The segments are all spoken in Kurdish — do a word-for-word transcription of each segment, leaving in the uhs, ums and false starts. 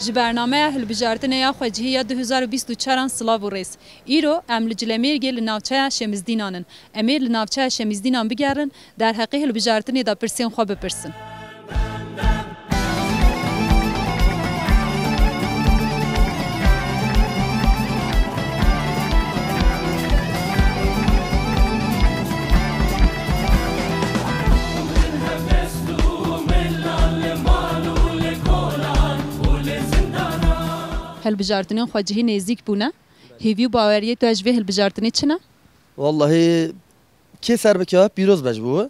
Ji bernameya hilbijartinê ya xwecihî ya du hezar û bîst û çaran silav û rêz. Îro em li Cilemêrgê li navçeya Şemizdînan in. Em ê li navçeya Şemizdînan bigerin, derheqê hilbijartinê de pirsên xwe bipirsin. Hilbijartinên xwecihî nêzîk bûne. Hêvî û baweriyê te ji vê hilbijartinê çi ne? Wallahî kê ser bikeve pîroz be ji bo we.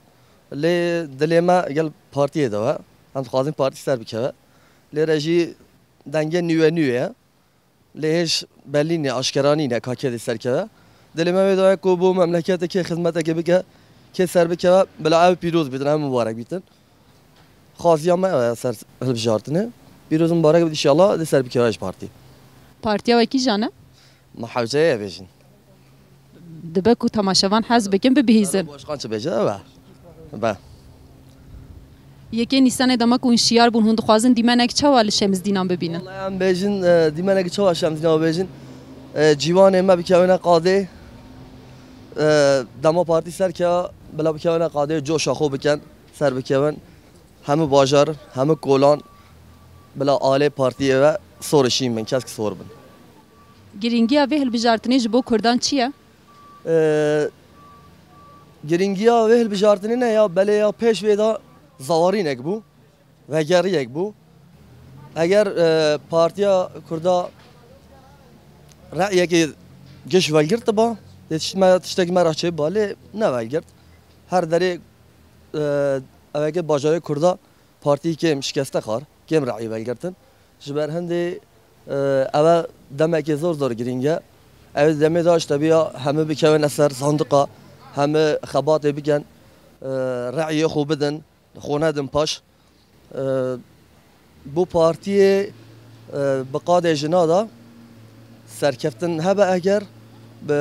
Lê dilê me gel partiyê de we. Em dixwazin partî ser bikeve. Lê re jî denge nû ve nû ye. Lê hêj belî nîne, aşkera nîne ka kê dê ser keve. Dilê me wê de ye ku bo memleketê kê xizmetekê bike, kê ser bikeve, bila ew pîroz bîtin, ew mibarek bîtin. Xwaziya me ew e ser hilbijartinê. Pîroz mibarek bit, înşallah dê ser bikeve ji partî. Partiya we kîjan e? Me hewceyê bêjin. Dibe ku temaşevan hez bikin, bibihîzin. Başkan çi bêje, ew e. Be. Yekê Nîsanê dema ku hûn şiyar bûn, hûn dixwazin dîmenek çawa li Şemizdînan bibînin? Wallahî em bêjin, e, dîmenek çawa Şemizdînan bibêjin? E, ciwanê me bikevine qadê. E, dema partî ser keve, bila bikevine qadê, coşa xwe bikin, ser bikevin. Hemû bajar, hemû kolan, bila alê partiyê ve sor şîn bin, kesk sor bin. Girîngiya vê hilbijartinê ji bo Kurdan çi ye? Ee, girîngiya vê hilbijartinê ne ya, belê ya pêş vê de zawarînek bû, vegeriyek bû. Eger, e, Partiya Kurda reyekê giş velgirtiba, dê tişt me, tiştekî me re çêbiba, lê nevelgirt. Her derê, e, eveke bajarê Kurda partî kêm şikeste xwar, kêm reyî velgirtin. Ji ber hindê, e, ev demekê zor zor girîng e. Ew demê de ji tebiya hemû bikevine ser sandiqa, hemû xebatê bikin, e, reyê xwe bidin, xwe nedin paş. E, bo partiyê, e, bi qadê jina de serkeftin hebe eger, bi,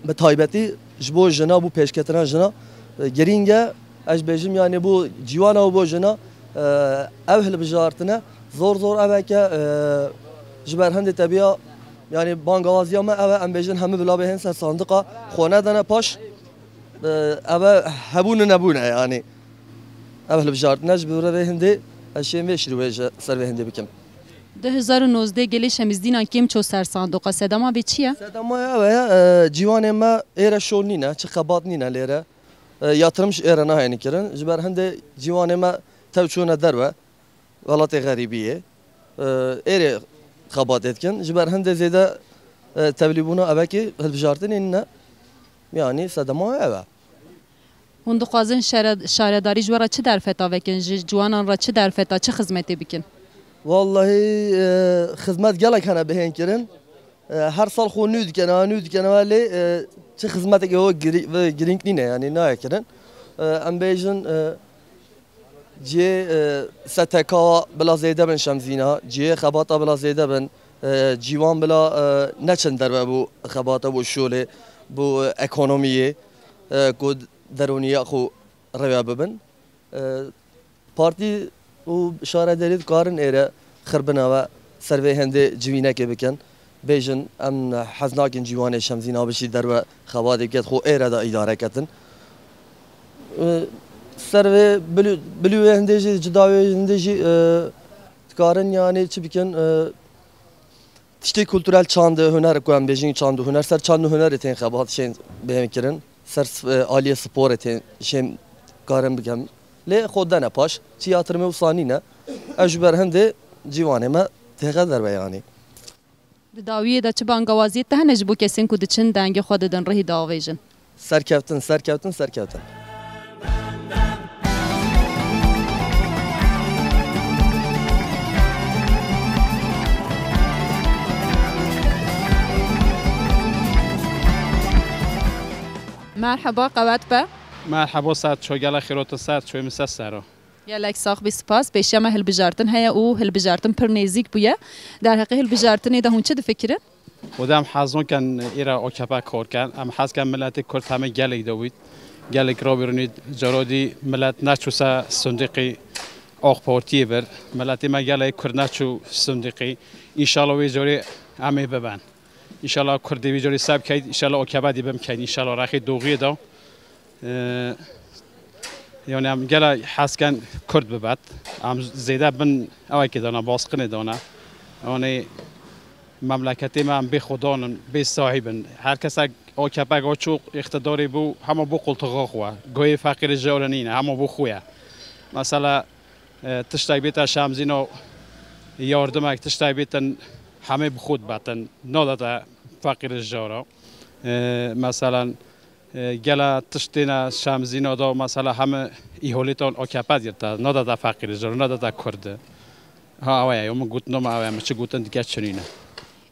bi taybetî ji bo jina, bo pêşketina jina, e, girîng e. Ez bêjim, yanî bo ciwana û bo jina, e, ev hilbijartine zor zor eveke, e, ji ber hindê tebiya, yanî bangawaziya me ev e, em bêjin hemû bila bêhin ser sandiqa, xwe nedene paş, e, ev e hebûn û nebûn e, yanî. Ev hilbijartine ji bo vê hindê ez şêm vê şîrwê ji ser vê hindê bikim. Du hezar û nozdeh gelê Şemîzdînan kêm ço ser sandoqa, sedema vê çi ye? Sedema ew e, e, ciwanê me êre şol nîne, çi xebat nîne lêre. E, yatirim ji êre nahêne kirin. Ji ber hindê ciwanê me tev çûne derve, welatê xerîbiyê. E, êrê xebatê dikin. Ji ber hindê zêde, e, tevlîbûna evekê hilbijartinê nîne. Yanî sedema ew e. Hûn dixwazin şere-, şaredarî ji we re çi derfeta vekin, ji ciwanan re çi derfeta, çi xizmetê bikin? Wallahî, e, xizmet gelek hene bihên kirin. E, her sal xwe nû dikene, nû dikene, lê, e, çi xizmetekê we girî-, ve girîng nîne, yanî nayê kirin. E, em bêjin, e, cihê, e, S T K bila zêde bin Şemzîna, cihê xebata bila zêde bin, e, ciwan bila, e, neçin derve bo xebata, bo şolê, bo, e, ekonomiyê, e, ku derûniya xwe rêve bibin. E, partî û şaredarî dikarin êre xirbina ve ser vê hindê civînekê bikin. Bêjin, em hez nakin ciwanê Şemzîna bişî derve xebatê biket, xwe êre de îdare ketin. E, ser vê bilû-, bilû wê hindê jî, cida wê hindê jî, e, dikarin, yanî çi bikin, e, tiştê kulturel, çand û huner, ku em bêjin çand û huner, ser çand û hunerê tên xebat şên bihên kirin, ser sp-, e, aliyê sporê tên şên karin bikin. Lê xwe dene paş, çi yatirimê wisa nîne. Ev ji ber hindê ciwanê me têxe derve, yanî. Di dawiyê de çi bangawaziyê te hene ji bo kesên ku diçin dengê xwe didin rihî diavêjin? Serkeftin, serkeftin, serkeftin. Merheba, qewet be. Merheba, ser ço, gelek xêrotin ser ço, min ser sero. Gelek sax bî, spas. Pêşiya me hilbijartin heye û hilbijartin pir nêzîk bûye. Derheqê hilbijartinê de hûn çi difikirin? Û dem hezon ken îre O K P kor ken. Em hez ken miletê Kurd heme gelek de wît. Gelek robirunî carodî milet neçûse sundîqî AK Partiyê bir. Miletê me gelê Kurd neçû sindiqî. Înşallah wê carê em ê biben. Înşallah Kurdê wî carê ser bikeyt, înşallah O K P dî bimkeyt, înşallah rexê doğiyê de. Ee, yani em gela hesken Kurd bibet. Em zêde bin ewekê dana, baskınê dana. Yani memleketê me em bê xudanin, bê sahibin. Her kesek A K P ga çok iqtidarê bû, hema bû qultuğa xwe. Goyê feqîrê jare nîne, hema bû xwe ye. Mesela, e, tiştek bête şemzîna yardimek, tiştek bêtin hemê bi xwe dibetin. Nadete feqîrê jara. E, meselen, e, gela tiştêne şemzîna da, mesela heme îholêtan A K P girte. Nadete feqîrê jara, nadete Kurdi. Ha, ew ye, min gotin, ma ew ye, min çi gotin dike çi nîne.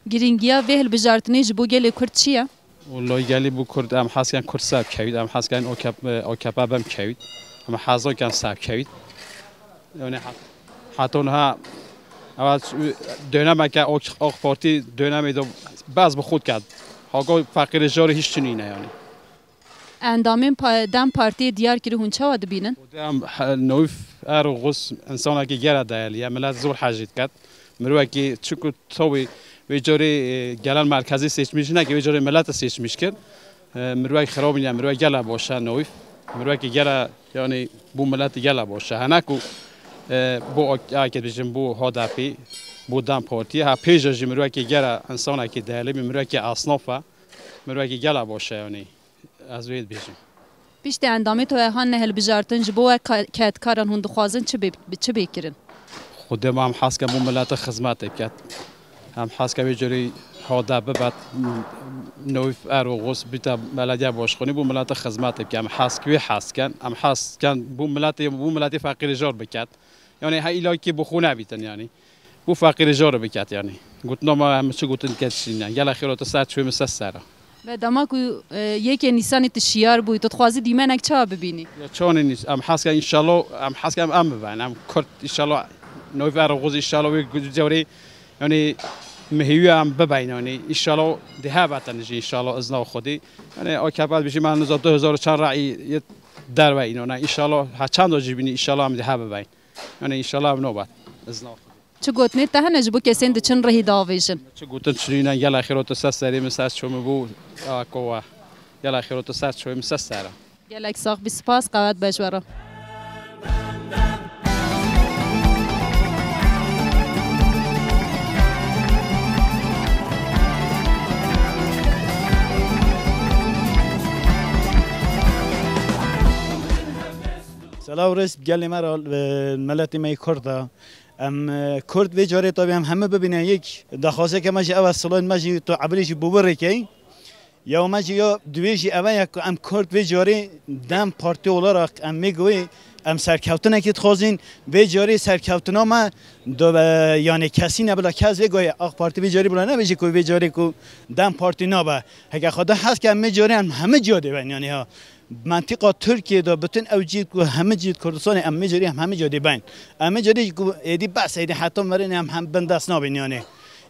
Girîngiya vê hilbijartinê ji bo gelê Kurd çi ye? Wellahî gelî bû Kurd, em hesken Kurd ser bikewît, em hesken O K P, O K P bim kewît. Em hezan ken ser bikewît. Yani hat-, haton ha, ewa dönemeke AK, AK Parti dönemê de baz bi xud ket. Hago feqîrê jari hiç çi nîne yani. Endamên pa-, DEM Partiyê diyar kiri hûn çawa dibînin? DEM, he, Newîf Eroguz insanekî gera değerli ye. Millet zor hecî diket. Mirovekî çiku tawî vê carê, e, gelen merkezî seçmiş neke, vê carê millet seçmiş kir. E, mirovek xirab nîne, mirovek gela baş e Newîf. Mirovekî gela, yani, bû millet gela baş e. Hene ku, e, bû ak-, ake dibêjin, bû H D P, bû DEM Partiyê. Ha, pêja jî mirovekî gela insanekî değerli bî, mirovekî esnaf e. Mirovekî gela baş e, yani. Ez wê dibêjim. Piştî endamê to hatine hilbijartin, ji bo we ka-, kedkaran hûn dixwazin çi bê, çi bê kirin? Xwedê me em hez ken bo milete xizmetê biket. Em hez ken vê carî H D P bibet, Newîf Eroguz bîte belediye başkanî bo milete xizmetê biket. Em hez, wê hez ken. Em hez ken bo miletê, bo miletê feqîrê jar biket. Yani he îlakî bi xwe nebîtin yani. Bo feqîrê jar biket yani. Gotina me em çi gotin diket çi nîne. Gela xêro tu ser çûyê min ser sera. Be dema ku, e, yekê Nîsanê tu şiyar bûyî, tu dixwazî dîmenek çawa bibînî? Ya çawa nî, em hez ken înşallah, em hez ken em, em bibeyn. Em Kurd înşallah, Newîf Eroguz înşallah wê gu-, cewrê, yani, min hêwî em bibeyn yani. Înşallah dê hev betin jî înşallah izna Xwedê. Yani A K P bijî me niza du hezar û çend rayî derve înona. Înşallah ha çend jî bînî înşallah em dê hev bibeyn. Yani înşallah ev nobe. Izna Xwedê. Çi gotinê te hene ji bo kesên diçin rihî davêjin? Çi gotin çi nîne, gela xêro tu ser serê min ser çûyê min bû, ya kova. Gela xêro tu ser çûyê min ser sera. Gelek sax bî, spas, qewet be ji we re. Selav rêz gelê me re, e, miletê me yê Kurd e. Em, e, Kurd vê carê tabi em hemû bibîne yek. Daxwazeke me jî ew e, silayên me jî tu ebilî jî bi wir rêkey. Ya me jî ya divê jî ev e ya ku em Kurd vê carê DEM Partî olarak em vê guhê em serkeftinekê dixwazin. Vê carê serkeftina me do, e, yani kesî ne bila kes vê guhê AK Partî vê carê bila nebêje ku vê carê ku DEM Partî nabe. Heke Xweda hez ke em vê carê em hemû ciya dê ben yani ha. Mentiqa Tirkiyê de, bütün ew cî ku hemî cî Kurdistanê em mijarî em hemî cî dê beyn. Em mijarî ku êdî bes, êdî heta mirinê em hem bin dest nabin yani.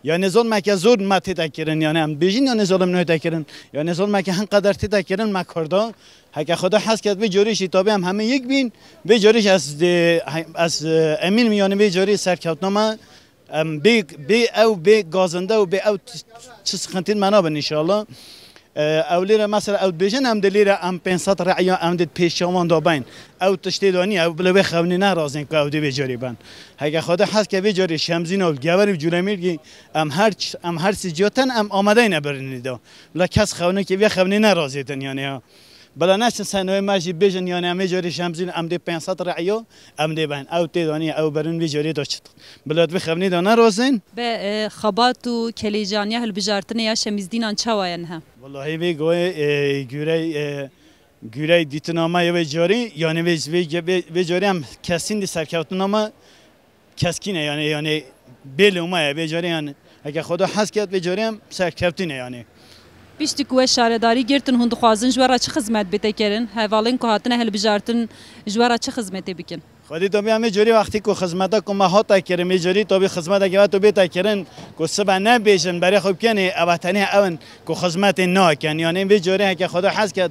Yani zolmeke zor me tête kirin yani em bêjin yani zolm ne tête kirin. Yani zolmeke hin qeder tête kirin me Kurda. Heke Xweda hez ket vê carî jî tabi em hemî yek bin. Vê carî jî ez dê, ez, e, emîn im yani vê carî serkeftina me. Em bê, bê ew, bê gazinde û bê ew t-, çi sıkıntı me nabin inşallah. E, ew lêre mesela ew dibêjin em di lêre em pênc sed re'ya em di pêşiya wan de beyn. Ew tiştê de nî, ew bila wê xewnî nerazin ku ew dê vê carî ben. Heke Xwedê hez ke vê carî Şemzîn û Gever û Cûlemîrgî em her ç-, em her sî ciya ten em amadeyne birinî de. Bila kes xewnekê vê xewnî nerazêtin yani ya. Bila neçin senewê me jî bêjin, yani em vê carî Şemzîn em dê pênc sed re'yo, em dê ben. Ew tê danî, ew berin vê carî de çit. Bila vê xevnî de nerozin. Be, e, xebat û kelêcaniya hilbijartinê ya Şemîzdînan çawa ye niha? Wallahî vê goyê, e, gurey, e, gurey dîtina me ya vê carî, yani vê, vê, vê, vê carî em kesîn dî serkeftina me keskîn e yani, yani bê loma ye vê carî yani. Heke Xweda hez ket vê carî em serkeftin e yani. Piştî ku we şaredarî girtin, hûn dixwazin ji we re çi xizmet bête kirin? Hevalên ku hatine hilbijartin ji we re çi xizmetê bikin? Xwedî tabî em vê carî wextî ku xizmeta ku me hate kirin, vê carî tabî xizmeteke we tu bête kirin ku sibe nebêjin, berê xwe bikenê, ev tenê ew in ku xizmetê nakin. Yani vê carî heke Xweda hez ket,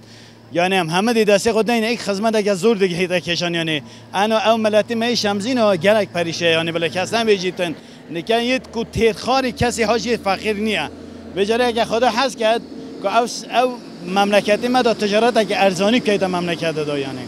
Yani em hemî dê destê xwe deyne, ek xizmeteke zor digihîte kêşan yani. Eno ew miletî me yê Şemzîno gelek perîşe yani, bile kes nebêjîtin. Nike yêt ku têrxarî kesê ha jê feqîr niye. Vê carê eke Xweda hez ket ku ew, ew memleketê me de ticareteke erzanî bikeyte memleketê de yani.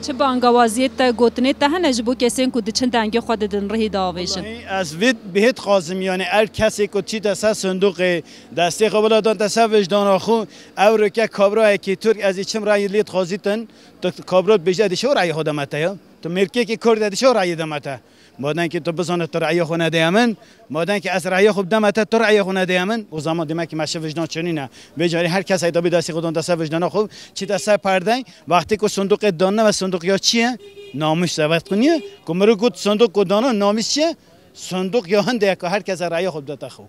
Çi bangawaziyê te, gotinê te hene ji bo kesên ku diçin dengê xwe didin rihî de avêjin? Wellahî ez vê bihêt xwazim yani, ew kesê ku çîte ser sindoqê, destê xwe bila dante ser vijdana xwe, ew rike kabrayekî Tirk ez ê çim rayî lê dixwazîtin, tu kabra dibêje, ez dê çawa rayê xwe deme te ya? Tu mêrkekî Kurd, ez dê çawa rayê deme te? Madem ki tu bizane tu rayê xwe nedeye min, madem ki ez rayê xwe bideme te, tu rayê xwe nedeye min, o zaman demek ki me şi vijdan çinîne. Vê carî her kesek de bê destê xwe dante ser vijdana xwe, çîte ser perdey, wextê ku sindoqê danine ve sindoq ya çi ye? Namûs e, wextê ku niye? Ku mirov got sindoq ku dana, namûs çi ye? Sindoq ya hindê ye ku her kes rayê xwe bidete xwe.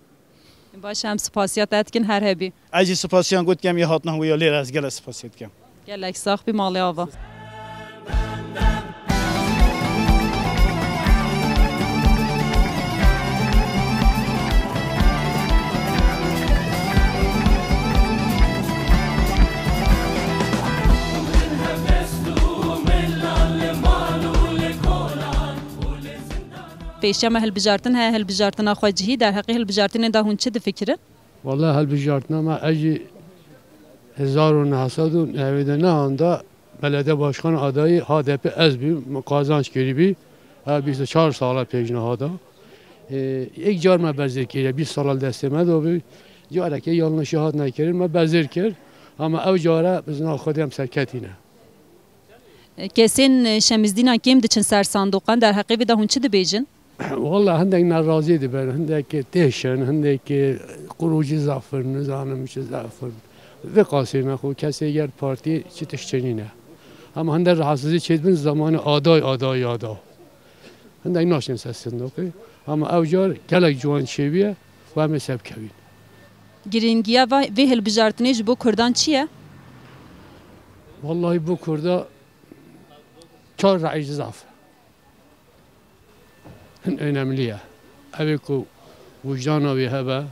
Baş, em spasiya te dikin, her hebî. Ez jî spasiyan got kem yê hatina wê ya lêre ez gelek spasiya dikim. Gelek sax bî malê ava. Pêşiya me hilbijartin heye, hilbijartina xwecihî, derheqê hilbijartinê de hûn çi difikirin? Wele hilbijartina me, ez jî hezar û neh sed û newêd û neh de belediye başkan adayî H D P ez bîm, min qazanç kirîbî. Ev bîst û çar sala pêş niha de. Ê, yek car me bezêr kiriye, bîst sala destê me de bî. Carekê yanlişî hat nekirin, me bezêr kir. Ama ew care bizna Xwedê em serketîne. Kesên, e, Şemîzdînan kêm diçin ser sandoqan, derheqê vê de hûn çi dibêjin? Walla hindek nerazî dibin, hindek têş in, hindek qurûcî zaf in, nizanim çi zaf in. Vê qasê me xwe kesê ger partî çi tişt çênîne. Ama hindek rahatsizî çêdibin zamanê aday, aday, ada. Hindek naşên ser sindoqê. Ama ew car gelek ciwan çêbûye û em ê sebkevîn. Girîngiya va-, vê hilbijartinê ji bo kurdan çi ye? Wallahî bo kurda çar rayî zaf e. Hin önemli ye. Ev ê ku wijdana wê hebe,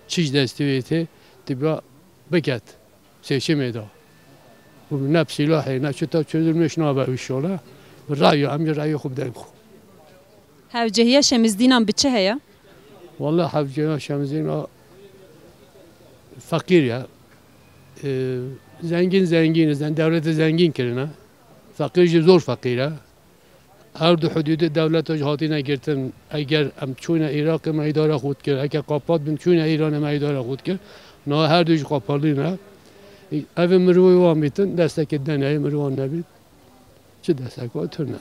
çi ji destê wê tê, dibe biket seçimê de. Û ne bi silahê, ne çi ta çözülmüş nabe inşallah. Bi rayê, em jî rayê xwe bidin xwe. Hevcehiya Şemîzdînan bi çi heye? Walla hevcehiya Şemîzdîna feqîr ye. Ee, zengîn zengîn, zen-, dewlete zengîn kirine. Feqîr jî zor feqîr e. Her du hudûdê dewleta jî hatine girtin. Eger em çûne Iraqê me îdara xwe dikir, eke qapat bin çûne Îranê me îdara xwe dikir. Niha her du jî qapalî ne. Ev ê mirovê wan bîtin, destekê deneyê mirovan nebît. Çi destek wa tune.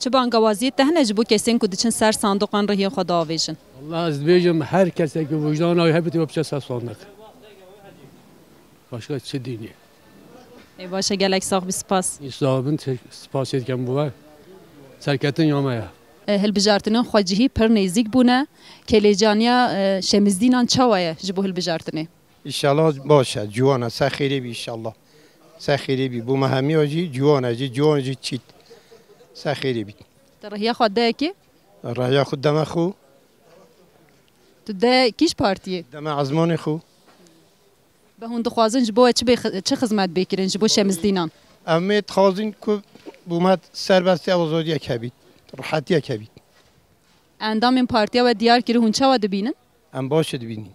Çi bangawaziyê te hene ji bo kesên ku diçin ser sandoqan rihiyê xwe diavêjin? Wallahî ez dibêjim her kesek ku wijdana wî hebitî we biçe ser sandiq. Başka çi dînî? Ê, baş e, gelek sax bî, spas. Îsa bin te-, spasê dikim bo we. Serketiniya me ye. E, hilbijartinên xwecihî pir nêzîk bûne. Kêlêcaniya, e, Şemîzdînan çawa ye ji bo hilbijartinê? Înşallah baş e, ciwan e, ser xêrê bî înşallah. Ser xêrê bî. Bo me hemiya jî ciwan e, jî ciwan jî çît. Ser xêrê bî. Te rihiya xwe dayekê? Rihiya xwe deme xwe. Tu de kîj partiyê? Deme ezmanê xwe. Be hûn dixwazin ji bo we çi bê xi-, çi xizmet bê kirin ji bo Şemîzdînan? Em ê dixwazin ku bo me serbestî ew azadiyek hebît, rehetiyek hebît. Endamên partiya we diyar kir, hûn çawa dibînin? Em baş dibînin.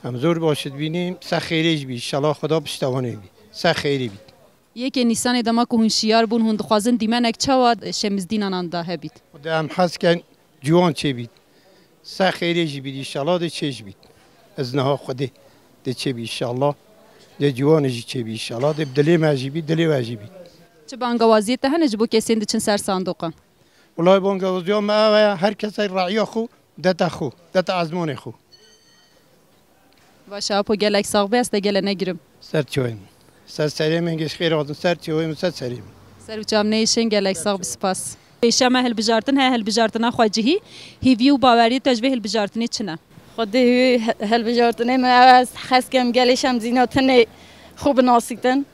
Em zor baş dibînin. Ser xêrê jî bî. Înşallah Xweda piştewanê bî. Ser xêrê bî. Yekê Nîsanê dema ku hûn şiyar bûn, hûn dixwazin dîmenek çawa Şemîzdînanan de hebît? Xwedê em hez ken ciwan çêbît. Ser xêrê jî bît, înşallah dê çê jî bît. Ez niha Xwedê dê çêbî înşallah. Dê ciwanê jî çêbî înşallah. Dê bi dilê me jî bît, dilê we jî bît. Çi bangawaziyê te hene ji bo kesên diçin ser sandoqan? Wulay bangewaziya me ew e, her kesek re'ya xwe dete xwe, dete ezmanê xwe. Baş e, Apo, gelek sax be, ez te gele negirim. Ser çawa ye min. Ser serê min, geş xêr hatin, ser çawa ye min, ser serê min. Ser û çav neyşên, gelek sax be, spas. Pêşiya me hilbijartin heye, hilbijartina xwecihî. Hîvî û baweriyê te ji vê hilbijartinê çi ne? Xwedê hîvî he-, hilbijartinê min ew e, ez hez kem gelê Şemzîna tinê xwe binasîtin.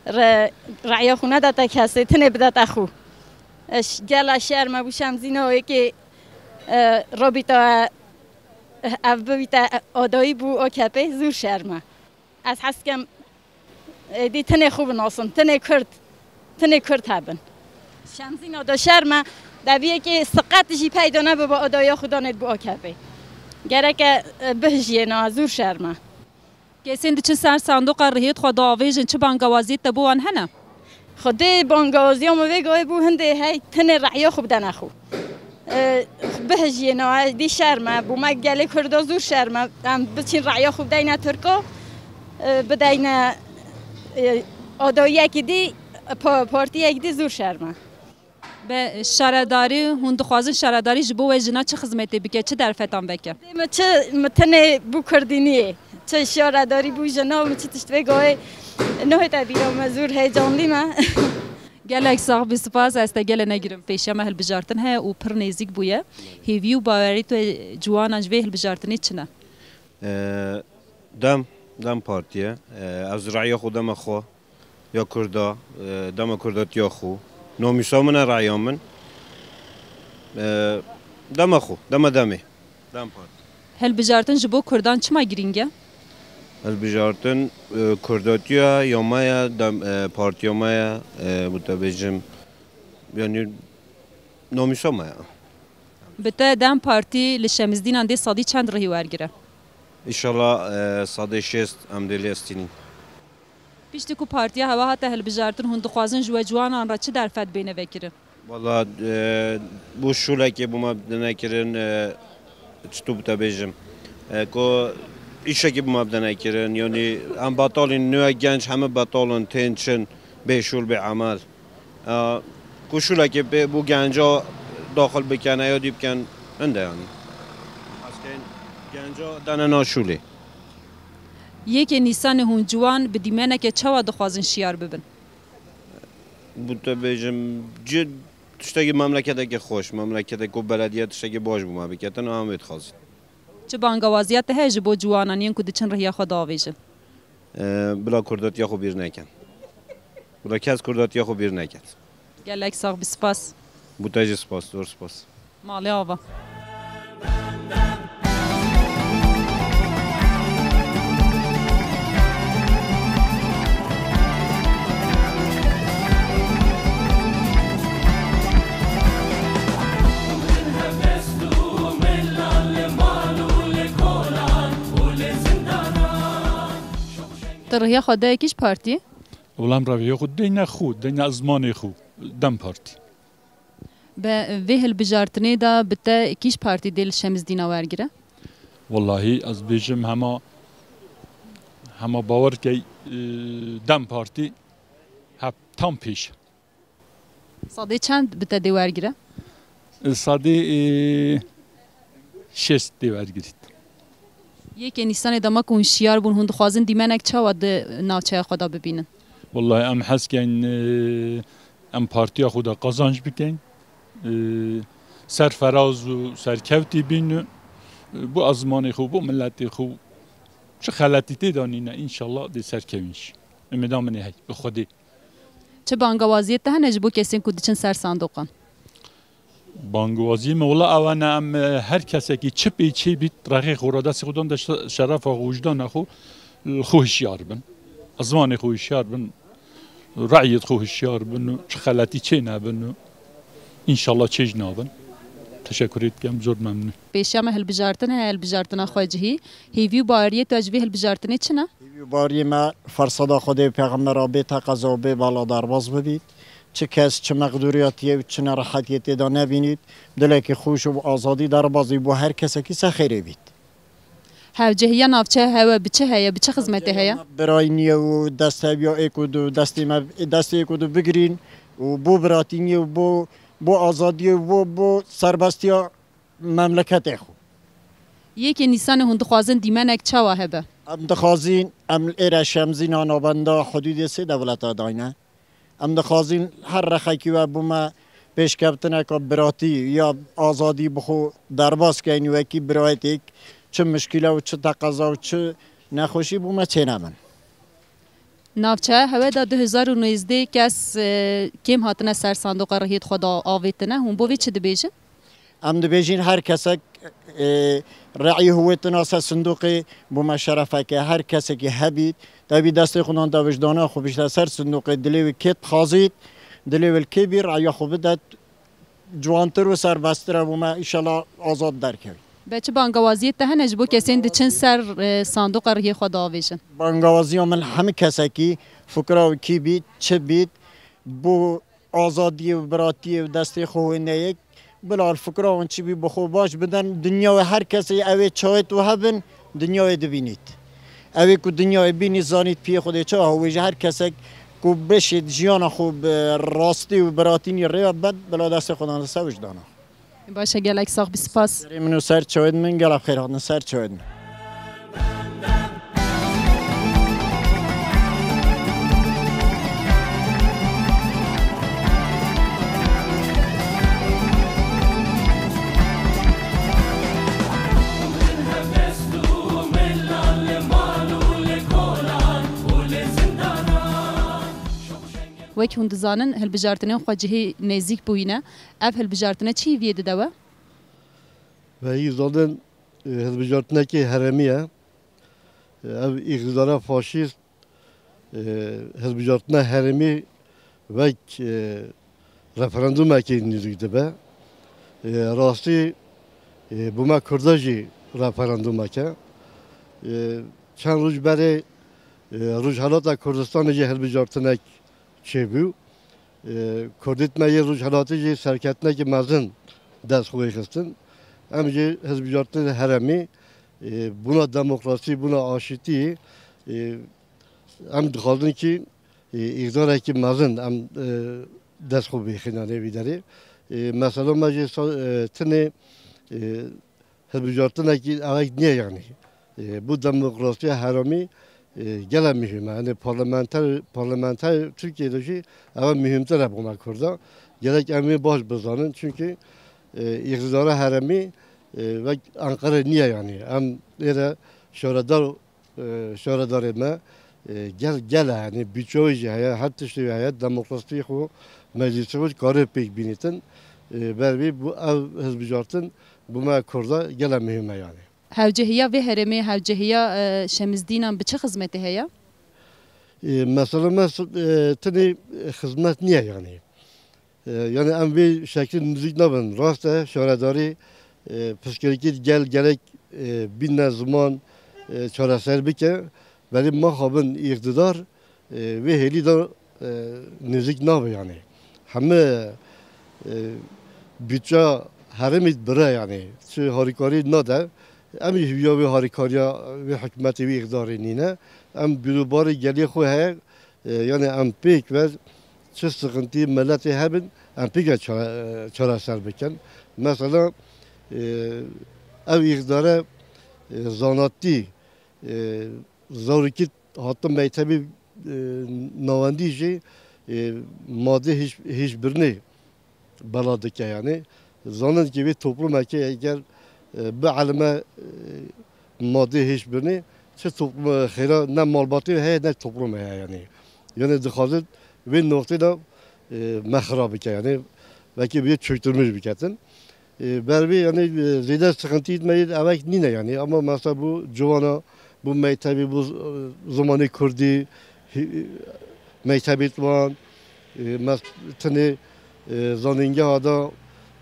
Re-, re'ya xwe nedete kesê, tinê bidete xwe. Eş, gela şerm e bo Şemzîna, wekî, e, rabîta, e, ev bibîte, e, adayî bo A K P, zor şerm e. Ez hez dikim êdî tenê xwe binasin, tenê Kurd, tenê Kurd hebin. Şemzîna da şerm e, deviyekê siqet jî peyda nebibe adaya xwe danê bo A K P. Gereke, e, bihijiyê na, zûr şerm e. Kesên diçin ser sandoqa rihêt xwe diavêjin, çi bangawaziyê te bo wan hene? Xwedê bangawaziya min vê gavê bû hindê hey tenê re'ya xwe bidene xwe. E, bihijiyê na, êdî şerm e, bo me gelê Kurda zûr şerm e. Em biçin re'ya xwe bideyne Tirka, e, bideyne, e, adayiyekî dî, pa-, partiyekî dî zûr şerm e. Be şaredarî, hûn dixwazin şaredarî ji bo we jina çi xizmetê bike, çi derfetan veke? Min çi, min tenê bû kurdîniyê. Çi şaredarî bû jina, min çi tişt vê gavê nehête bîra me, zûr heyecanlî me. Gelek sax bî, spas, ez te gelê negirim. Pêşiya me hilbijartin heye û pir nêzîk bûye. Hêvî û bawerî tu ciwanan ji vê hilbijartinê çi ne? Ee, dem, dem partiye. Ee, ez raya xwe deme xwe. Ya Kurda, e, dema Kurdatiya xwe. Namûsa min e, raya min. E, dema xwe, dema demê. Dem Partî. Hilbijartin ji bo Kurdan çima girîng e? Hilbijartin, e, Kurdatiya ya me ye, dem, e, partiya me ye, e, bo te bêjim, yanî namûsa me ye. Bi te dem Partî li Şemzdînan dê sedî çend rihî wergire? Înşallah, e, sedê şêst em dê lê estînin. Piştî ku partiya hewe hate hilbijartin, hûn dixwazin ji we ciwanan re çi derfet bêne vekirin? Wala, e, bû şûlekê bû me bidine kirin, e, çi tu bite bêjim, e, ku îşekî bû me bidine kirin, yanî em betalîn, nûye genc heme betalin, tên çin, bê şûl, bê emel. E, ku şûlekê pê bû genca daxil bikene ya dî bikin, hinde yanî. Eskên genca dene na şûlê. Yekê Nîsanê hûn ciwan bi dîmeneke çawa dixwazin şiyar bibin? Bû te bêjim, ci tiştekî memleketeke xweş, memleketeke ku belediye tiştekî baş bû me biketin, em wê dixwazin. Çi bangawaziya te heye ji bo ciwanan yên ku diçin rihiya xwe diavêjin? Ee, bila kurdatiya xwe bîr nekin. Bila kes kurdatiya xwe bîr neket. Gelek sax bî, spas. Bû te jî spas, zor spas. Malê ava. Tu rihiya xwe daye kîj partî? Wela em reviyê xwe deyne xwe, deyne zimanê xwe, dem partî. Bi vê hilbijartinê de bi te kîj partî dê li Şemzdîna wergire? Wellahî ez bêjim hema, hema bawer key, e, dem partî hep tam pêş. Sedê çend bi te dê wergire? E, sedê, e, şêst dê wergirît. Yekê Nîsanê dema ku hûn şiyar bûn, hûn dixwazin dîmenek çawa di navçeya xwe de bibînin? Wellahî em hez keyn, e, em partiya xwe de qazanc bikeyn. E, serferaz û serkevtî bîn û, e, bo ezmanê xwe, bo miletê xwe çi xeletî tê de nîne, înşallah dê serkevin jî. Umêda min ê hey, bi Xwedê. Çi bangawaziyê te hene ji bo kesên ku diçin ser sandoqan? Bangawaziyê me wela ew e ne, em, e, her kesekî çi pê çê bît, rexê xwe re destê xwe dan de şe-, şerefa xwe, wijdana xwe, xwe hişyar bin. Zimanê xwe hişyar bin, reyê xwe hişyar bin û çi xeletî çê nebin û înşallah çê jî nabin. Teşekkürê dikim, zor memnun. Pêşiya me hilbijartin heye, hilbijartina xwecihî. Hêvî û baweriyê te ji vê hilbijartinê çi ne? Hêvî û bariyê me fersada Xwedê û Pêxembera bê teqeza û bê bala derbas bibît. Çi kes, çi mexdûriyetiyê û çi nerehetiyê tê de nebînît. Dilekî xweş û bi azadî derbas bî, bo her kesekî ser xêrê bît. Hevcehiya navçeya hewe bi çi heye, bi çi xizmetê heye? Birayî niye û dest heviya êk û du, destê me, destê êk û du bigirîn û bo biratîniyê û bo, bo azadiyê û bo, bo serbestiya memleketê xwe. Yekê Nîsanê hûn dixwazin dîmenek çawa hebe? Em dixwazin, em li êre Şemzîna navenda hudûdê sê dewleta dayne. Em dixwazin her rexekî we bo me pêşkeftineka biratî ya azadî bi xwe derbas keyn, wekî birayetêk çi mişkîle û çi teqeza û çi nexweşî bo me çênebin. Navçeya hewe de du hezar û nêzdeh kes, e, kêm hatine ser sandoqa rihêt xwe de avêtine. Hûn bo vê çi dibêjin? Em dibêjin her kesek Ê, re'yê hûwê tuna ser sindoqê bo me şerefeke, her kesekî hebît, tevî destê xwe dan te wijdana xwe bişte ser sindoqê, dilê wî kêt xazît, dilê wî kê bî, re'ya xwe bide, ciwantir û serbesttir e bo me, înşallah azad derkevî. Be çi bangawaziyê te hene ji bo kesên diçin ser, e, sandoqa rihê xwe diavêjin? Bangawaziya min hemî kesekî, fikra wî kî bît, çi bît, bo azadiyê û biratiyê û destê xwe wê neyek, bila fikra wan çi bî bi xwe baş bidin, dinyayê her kesê ew ê çawêt û hebin, dinyayê dibînît. Ew ê ku dinyayê bînît, zanît piyê xwe dê çawa hewê ji her kesek ku beşê jiyana xwe bi rastî û biratînî rê bed, bila destê xwe dan ser wijdana. Baş e, gelek sax bî, spas. Serê min û ser çawên min, gelek xêr hatin ser çawên min. Wek hûn dizanin, hilbijartinên xwe cihê nêzîk bûyîne. Ev hilbijartine çi hîviyê dide we? Ve yî zanin, e, hilbijartinekê herêmî ye. E, ev îqtidara faşîst, e, hilbijartina herêmî wek, e, referandumekê nêzîk dibe. E, rastî, e, bo me Kurda jî referandumek e. E, çend roj berê, e, Rojhelata Kurdistanê jî hilbijartinek çêbû. E, Kurdêt me yê Rojhelatê jî serketinekî mezin dest xwe xistin. Em jî hilbijartinên herêmî, e, bûna demokrasî, bûna aşîtî, e, em dixwazin kî, e, îqdarekî mezin em, e, dest xwe bixîne nê vî derê. E, mesela me jî sa-, e, tinê, e, hilbijartinekî ewek niye yanî. E, bu demokrasiya herêmî, e, gele muhîm e. Yanî parlamenter, parlamenter Tirkiyeyê de jî ew muhîmtir e bo me Kurda. Gerek em wê baş bizanin. Çunkî, e, îqtidara herêmî, e, wek Ankara niye yanî. Em êre şaredar, e, şaredarê me, e, gel, gel e, yanî bîçoyê jî heye, her tiştê wî heye, demokrasî xwe, meclisê xwe kare pêk bînîtin. E, ber vî bu ev hilbijartin bo me Kurda gele muhîm e yanî. Hewcehiya vê herêmê, hewcehiya, e, Şemsdînan bi çi xizmetê heye? E, mesela me s-, e, tenê xizmet niye yanî. E, yanî em vê şeklî nêzîk nabin. Rast e, şaredarî, e, pirsgirêkî gel gerek, e, bîne ziman, e, çareser bike. Belê ma xabin îqtidar, e, vê hêlî de, e, nêzîk nabe yanî. Heme, e, budca herêmî bire yanî. Çi harîkarî nade. Em jî hîviya vê harîkariya vê hikûmetê, vê îqdarê nîne. Em bîrobarê gelê xwe heye, e, yanî em pêk ve çi sixintî miletê hebin, em pêk ve çare-, çareser bikin. Mesela, e, ev îqdare, e, zanatî, e, zarokî hatta mektebî, e, navendî jî, e, madê hîş-, hîşbirnê bela dike yanî. Zanin ki vê toplumekê eger, e, bielime, e, madê hîşbirnê, çi toplum xêra ne malbatê heye ne toplum heye yanî. Yanî dixwazin vê noqtê de, e, me xira bike yanî. Belkî vê çöktürmüş biketin. E, ber vê, yanî, e, zêde sıkıntı etmeyi ewek nîne, yanî. Ama mesela bu civana, bu mektebî, bu, e, zimanê kurdî, hi-, mektebê wan, e, mes-, tenê, e, zanîngeha da,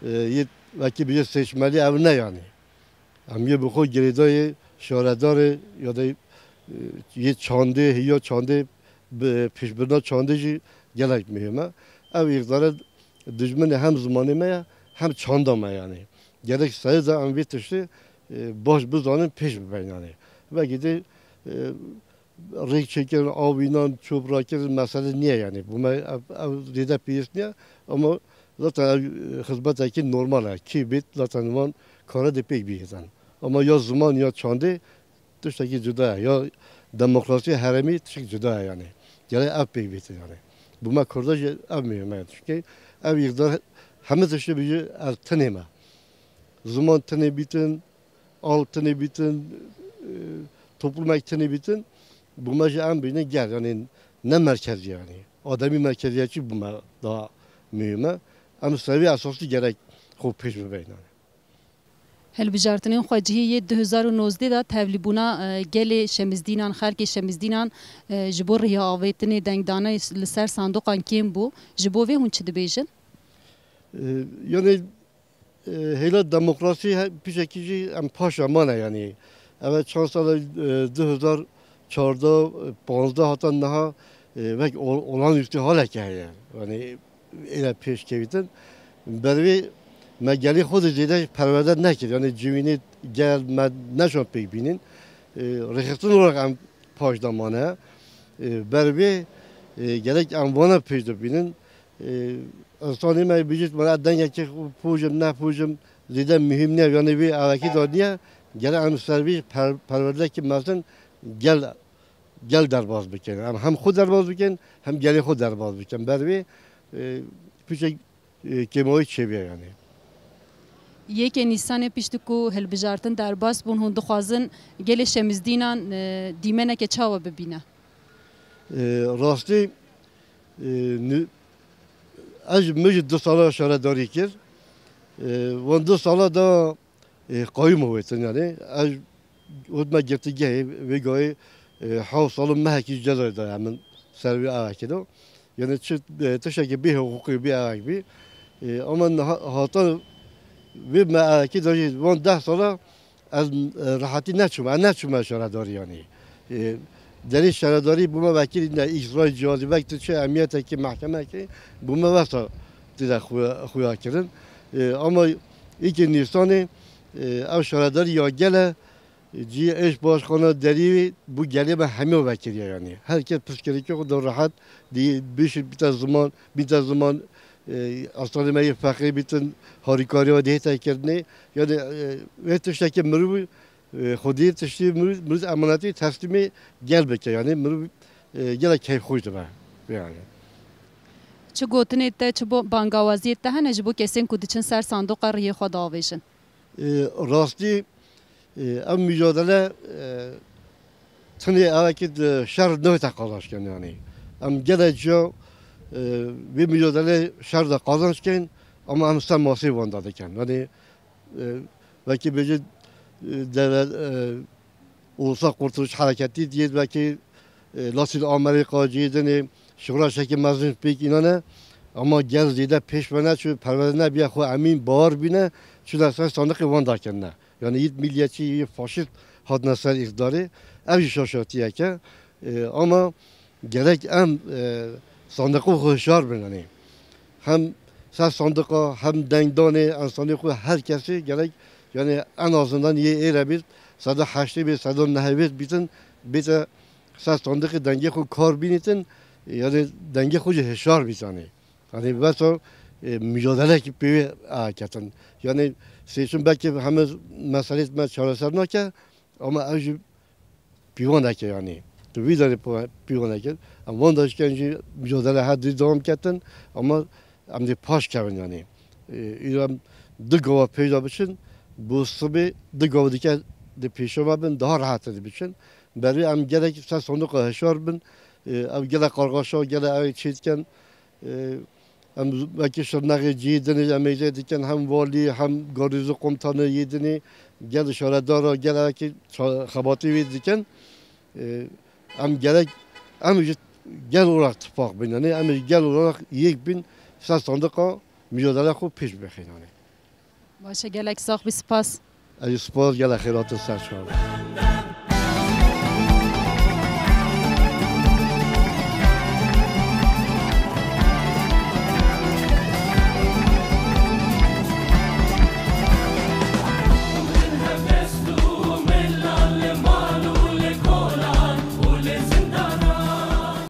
e, yê, belkî bêje seçmelî ev ne, yanî. Em yê bi xwe girêdayê şaredarê ya da, e, yê çandê, hiya çandê, bi pêşbirina çandê jî gelek muhîm e. Ev îqdare dijminê hem zimanê me ye, hem çanda me yanî. Gerek serê de em vê tiştê, e, baş bizanin, pêş bibin yanî. Vekî dê, e, rêk çêkirin, avînan, çop rakirin mesele niye yanî. Bo me ev, ev zêde pêwîst niye. Ama zaten ev, e, xizmetekî normal e. Kî bêt zaten wan kare dê pêk bihêzin. Ama ya ziman ya çandê tiştekî cuda ye. Ya demokrasî herêmî tiştek cuda ye yanî. Gerek ev pêk bîtin yanî. Bo me Kurda jî ev muhîm e. Çunkî ev îqdar heme tiştê bêje ez tenê me. Ziman tenê bîtin, al tenê bîtin, e, toplumek tenê bîtin, bo me jî em bêjin gel, yanî ne merkezî yanî. Ademî merkeziyetçî bo me daha muhîm e. Em ser vê esasî gerek xwe pêş bibin yanî. Hilbijartinên xwecihî yê du hezar û nozdeh de tevlîbûna, e, gelê Şemizdînan, xelkê Şemizdînan, e, ji bo riya avêtinê dengdana li ser sandoqan kêm bû. Ji bo vê hûn çi dibêjin? E, yanî, e, hêla demokrasî he-, pişekî jî em paşa mane yanî. Ev çend sal e, du hezar çardeh, panzdeh hata niha, e, wek ol-, olağanüstü haleke heye. Yanî, êre pêş kevîtin. Bervê me gelê xwe de zêde perwerde nekir. Yanî civînê gel me neşan pêk bînin. E, rêxistin olarak em paş de mane. E, bervê, e, gerek em vana pêş de bînin. E, insanê me bijît, me dengekî xwe pûjim, nepûjim, zêde muhîm niye. Yanî vê evekî de niye. Gerek em ser vî per-, perwerdekî mezin gel gel derbas bikin. Em hem xwe derbas bikin, hem gelê xwe derbas bikin. Ber vê, e, piçek, e, kêmayî çêbûye yanî. Yekê Nîsanê piştî ku hilbijartin derbas bûn, hûn dixwazin gelê Şemizdînan, e, dîmeneke çawa bibîne? E, rastî, e, ni-, ez, min jî du sala şaredarî kir. E, wan du sala da e, qayûm avêtin yanî. Ez got me girtîgehê, vê gayê, e, hewt sal û mehekî cezayê daye min ser vê evekê de. Yanî çi, e, tiştekî bê hiqûqî, bê evek bî. E, ama niha-, hatan vê me evekê de jî van deh sala ez, e, rehetî neçûme, ez neçûme şaredarî yanî. E, derê şaredarî bû me vekirî ne îcrayê cihazî, vek tu çi emniyetekî, mehkemekî bû me wesa tê de xuya, xuya kirin. E, ama Îkê Nîsanê, e, ev şaredarî ya gel e, cî eş başkana derî bû gelê me hemî vekiriye yanî. Her kes pirsgirêkê xwe da rehet, dî bişî bîte ziman, bîte ziman, e, aslanê me yê feqîr bîtin, harîkariya dihête kirinê. Yanî, e, vê tiştekê mirov, e, xwedî tiştî mirov, mirov emanetî teslîmê gel bike. Yanî mirov, e, gelek keyfxweş dibe. Yanî. Çi gotinê te, çi bo bangawaziyê te hene ji bo kesên ku diçin ser sandoqa riyê xwe diavêjin? E, rastî, e, ev mujadele, e, tenê evekî di şer nehête qazanç kin yanî. Em gelek ciya, e, vê mujadele şer de qazanç kin, ama em ser masê wan de dikin. Yanî, e, wekî bêjî, e, deve-, e, Ulusal Kurtuluş Hareketî diyê wekî, e, Latin Amerika cihê dinê şoreşekî mezin pêk înane. Ama gel zêde pêş ve neçû, perwerde nebiye xwe emîn, bawer bîne, çûne ser sandiqê wan dakirine. Yanî yît milliyetçî, yît faşîst hatine ser îqtidarê. Ev jî şaşatiyek e. E, ama gerek em, e, sandiqê xwe hişyar bin, yanî. Hem ser sandiqa, hem dengdanê, ensanê xwe her kesê gerek, yanî en azından yê êre bît, seda heştê bê, seda nehê bê bîtin, bête ser sandiqê dengê xwe kar bînîtin, yanî dengê xwe jî hişyar bît, yanî. Yanî wesa, e, mujadele ki pê wê aketin. Yanî seçim belkî heme meselê me çareser nake, ama ev jî pîvaneke yanî. Tu vî derê pî-, pîvaneke. Em van daşken jî mujadele her dî dewam ketin, ama em dê paş kevin yanî. E, îro em du gava pêş de biçin, bo sibê du gava dike di pêşe me bin, daha rehet dê biçin. Berê em gelek ser sandiqa hişyar bin. E, ev gelek qargaşa, gelek ew çê dikin. E, em wekî şirnexê cihê dinê em êzê dikin, hem valî, hem garnîzon komutanê yê dinê, gel şaredara, gel ewekî ça-, xebatê wê dikin. E, em gerek, em ji gel olarak tifaq bin, yanî em ji gel olarak yek bin, ser sandiqa mujadele xwe pêş bixin, yanî. Baş e, gelek sax bî, spas. Ez jî spas, gelek xêratin ser çav.